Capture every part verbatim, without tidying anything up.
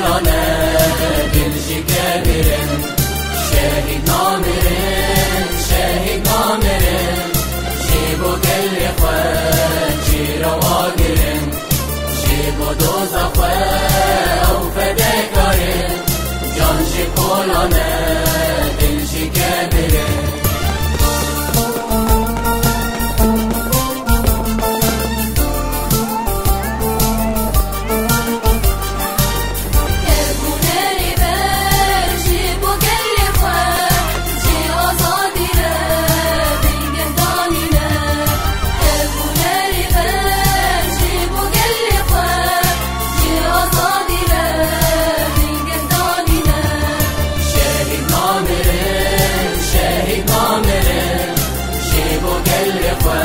Lane dil ji kemirin, şehîd namirin, şehîd namirin. Ji bo gelê xwe çîroka girin, ji bo doza xwe ew fedekarê, can ji polane, dil ji kemirin. Kevbûnerê ber ji bo gelê xwe, ji azadî re bingeh danîne. Kevbûnerê ber ji bo gelê xwe, ji azadî re bingeh danîne. Şehîd namirin, şehîd namirin. Ji bo gelê xwe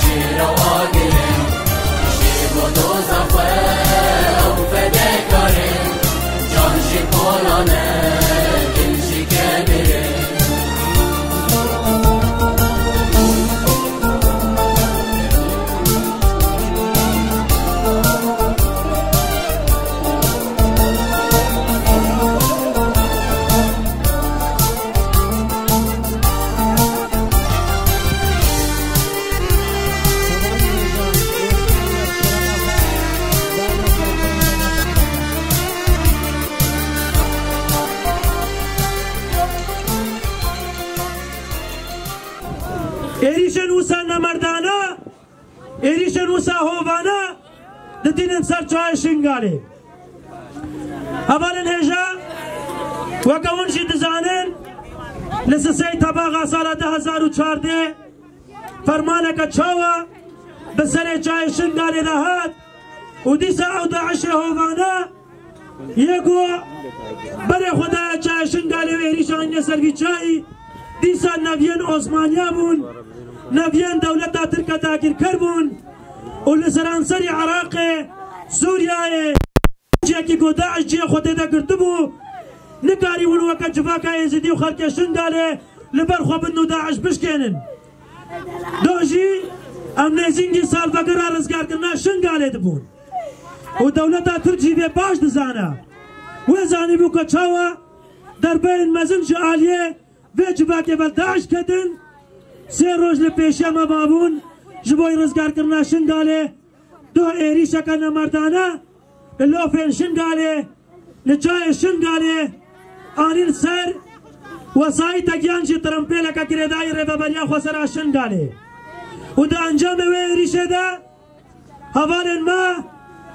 çîroka girin, ji bo doza xwe ew fedekarê, can ji polane, dil ji kemirin. Êrîşên wisa nemerdane, êrîşên wisa hovane ditînin ser çayê Şingalê. Hevalên hêja, weke hûn jî dizanin, li sisê Tebaxa sala du hezar û çardeh fermaneke çawa bi serê çayê Şingalê de hat û dîsa ew DAIŞê hovane yê ku berê xwe daye çayê Şingalê û êrîşa anîne ser vî çayî, dîsa neviyên Osmaniya bûn, neviyên dewleta Tirk e dagîrker bûn û li seranserî Iraqê, Sûriyeyê, cihekî ku DAIŞ cihê xwe tê de girtibû, nikarîbûn weke civaka Êzidî û xelkê Şingalê li ber xwe bidin û DAIŞ bişkênin. Doh jî em nêzîngî salvegera rizgarkirina Şingalê dibûn. Û dewleta Tirk jî vê baş dizane. Wê zanîbû ku çawa derbeyên mezin ji aliyê vê civakê ve DAIŞ ketin, sê roj li pêşiya me mabûn ji bo rizgarkirina Şingalê. Doh êrîşeke nemerdane li lofên Şingalê, li çayê Şingalê anîn ser, wesayîtek yan jî trempêleke girêdayî Rêveberiya Xwesera Şingalê. Û di encamê wê êrîşê de hevalên me,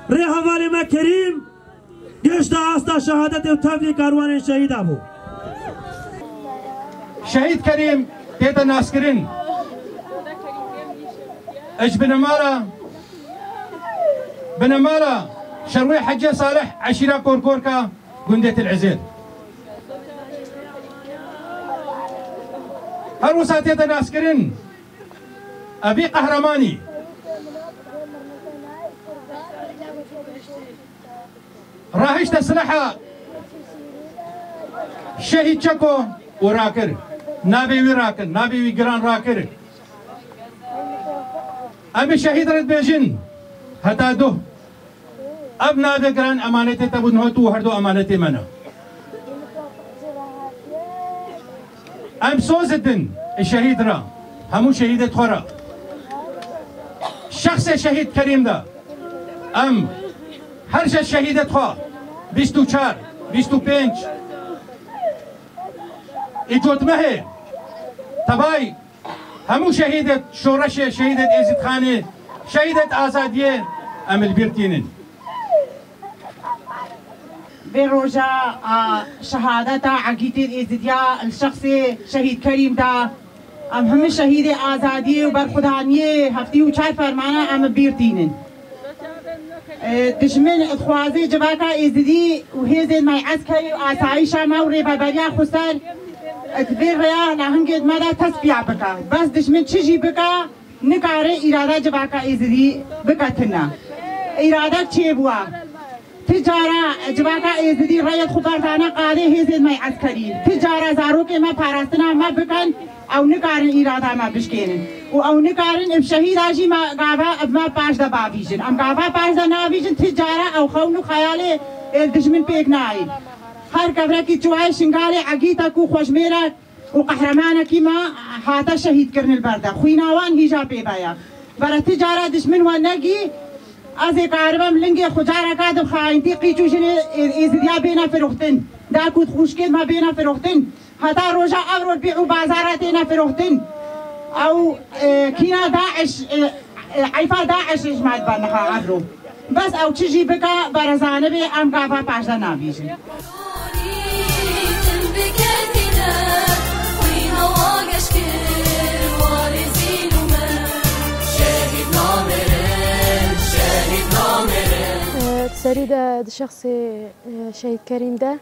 rêhevalê me Kerîm, gihişte asta şehadetê û tevlî karwanên şehîda bû. Şehîd Kerîm tête naskirin. Ji binemala, binemala Şerwê Hecê Salih, eşîra Korkorka, gundê Til Izêr. Her wisa tête naskirin. Evî qehremanî. Rahişte silaha Şehîd Çeko û rakir. Navê wî rakir, navê wî giran rakir. Em ê şehîd re dibêjin heta duh. Ev navê giran emanetê te bû, niha tu û her du emanetê me ne. Em soz didin şehîd re, hemû şehîdê xwe re. Şexsê şehîd Kerîm de. Em her ji şehîdê xwe bîst û çar, bîst û pênc î cotmehê tevay hemû şehîdê şoreşê, şehîdê Êzîdxanê, şehîdê azadiyê em li bîr tînin. Vê roja a şehadeta egîtên Êzidiya li şexsê şehîd Kerîm de, em hemî şehîdê azadiyê û berxwedaniyê heftê û çar fermana em bi bîr tînin. E, dijmin dixwaze civaka Êzidî û hêzên me eskerî û asayîşa me û rêveberiya xweser, e, di vê rêya lehengê me de tesfiya bike. Bes dijmin çi jî bike, nikare îrada civaka Êzidî bike tune. Îrade çêbûye. Ti cara civaka Êzidî reyet xwe berdane qadê hêzên me eskerî. Ti cara zarokê me parastina me bikin, ew nikarin îrada me bişkênin. Û ew nikarin ev şehîda jî me gava ev me paş de bavîjin. Em gava paş de navîjin, ti cara ew xewn û xeyalê Ê dijmin pêk nayê. Her kevrekî çûye Şingalê egîtek û xweşmêrek û qehremanekî me hate şehîdkirin li ber de. Xwîna wan hîja pê ve ye. Bere ti cara dijmin we negî, ez ê karibim lingê xwe careka di xayintî qîç û jinê Ê-, Êzidiya bêne firoxtin. Dek û xwişkên me bêne firoxtin. Heta roja evro bî û bazara têne firoxtin. Ew, e, kîna DAIŞ, e, e, eyfa DAIŞ ji me dibe niha evro. Bes ew çi jî bike, bere zanibê em gava paşde nabîjin. Serî de di şexsê, e, Şehîd Kerîm de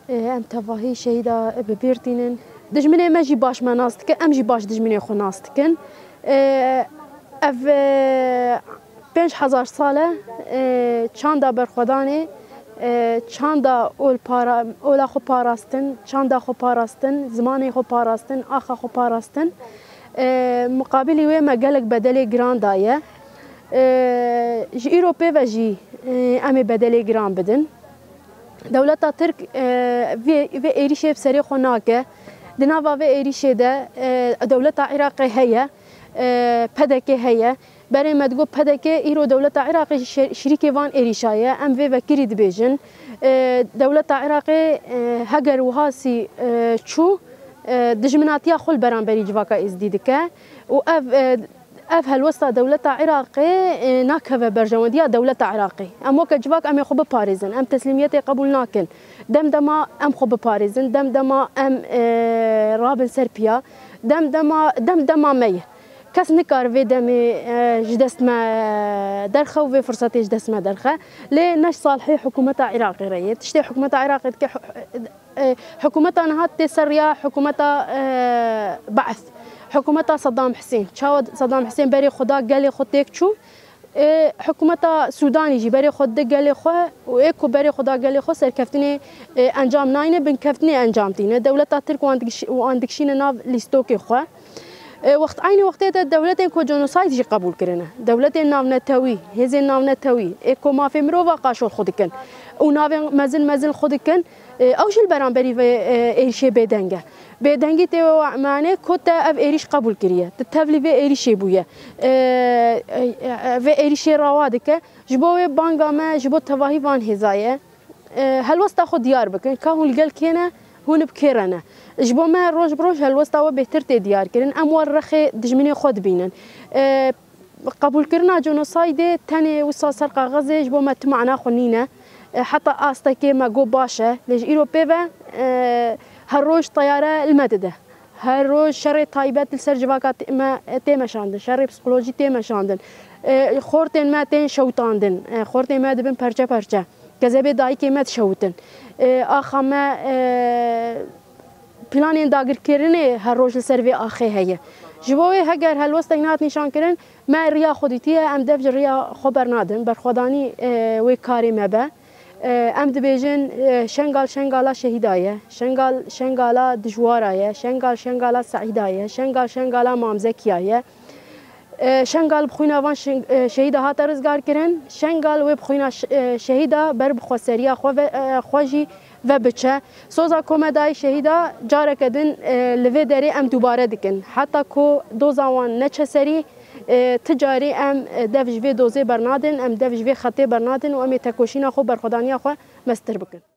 Ê, em tevahî şehîda bi bîr tînin. Dijminê me jî baş me nas dike, em jî baş dijminê xwe nas dikin. Ê, ev, e, pênc hezar sal e, e, çanda berxwedanê, e, çanda ol para-, ola xwe parastin, çanda xwe parastin, zimanê xwe parastin, axa xwe parastin. E, muqabilî wê me gelek bedelê giran daye. E, ji îro pê ve jî, e, em ê bedelê giran bidin. Dewleta Tirk, e, vê, vê êrîşê bi serê xwe nake. Di nava vê êrîşê de, e, dewleta Iraqê heye, e, P D K heye. Berê me digot P D K, îro dewleta Iraqê jî şer-, şirîkê van êrîşa ye. Em vê vekirî dibêjin. E, dewleta Iraqê, e, heger wiha sî, e, çû, e, dijminatiya xwe li beramberî civaka Êzidî dike û ev, e, Ev helwesta dewleta Iraqê, e, nakeve berjewendiya dewleta Iraqê. Em weke civak em ê xwe biparêzin. Em teslîmiyetê qebûl nakin. Dem dema em xwe biparêzin, dem dema em, e, rabin ser piya, dem dema, dem dema me ye. Kes nikare vê demê, e, ji dest me derxe û vê firsetê ji dest me derxe. Lê ne ji salihê hikûmeta Iraqê re ye. Tiştê hikûmeta Iraqê dike, e, hikûmeta niha tê ser riya hikûmeta, e, Be'th. Hikûmeta Saddam Husên. Çawa Saddam Husên berê xwe da gelê xwe têk çû. E, hikûmeta Sûdanî jî berê xwe dide gelê xwe û ê ku berê xwe da gelê xwe serkeftinê, e, encam nayne, binkeftinê encam tîne. Dewleta Tirk wan dikiş-, wan dikişîne nav lîstokê xwe. E, wext, eynî wextê de dewletên ku genosayd jî qebûl kirine. Dewletên navnetewî, hêzên navnetewî, ê ku mafê mirova qaşol xwe dikin û navên mezin mezin xwe dikin, e, ew jî li beramberî vê, e, êrişê bêdeng e. Bêdengî tê wê manê ku te ev êriş qebûl kiriye. Tu tevlî vê êrişê bûye. E, e, e, vê êrişê rawa dike. Ji bo wê banga me ji bo tevahî van hêza ye. E, helwesta xwe diyar bikin. Ka hûn li gel kê ne, hûn bi kê re ne. Ji bo me roj bi roj helwesta we bêhtir tê diyar kirin. Em wer rexê dijminê xwe dibînin. E, qebûlkirina genosaydê tenê wisa ser kaxezê ji bo me ti mana xwe nîne. E, heta astekê me got baş e. Lê ji îro pê ve, e, her roj teyare li me dide. Her roj şerê taybet li ser civaka tê-, me tê meşandin. Şerê psikolojî tê meşandin. E, xortên me tên şewitandin. E, xortên me dibin perçe perçe. Kezebê dayikê me dişewitin. E, axa me, e, planên dagirkirinê her roj li ser vê axê heye. Ji bo wê heger helwestek nehat nîşankirin, me riya xwe dîtiye, em dev ji riya xwe bernadin. Berxwedanî, e, wê karê me be. E, em dibêjin, e, Şengal Şengala şehîda ye. Şengal Şengala dijwara ye. Şengal Şengala seîda ye. Şengal Şengala mamzekiya ye. E, Şengal bi xwîna van şin-, e, şehîda hate rizgar kirin. Şengal wê bi xwîna ş-, e, şehîda ber bi xweseriya xwe ve, e, xwe jî ve biçe. Soza ku me dayî şehîda careke din, e, li vê derê em dubare dikin. Heta ku doza wan neçe serî, e, ti carî em, e, dev ji vê dozê bernadin, em dev ji vê xetê bernadin û em ê tekoşîna xwe, berxwedaniya xwe mestir bikin.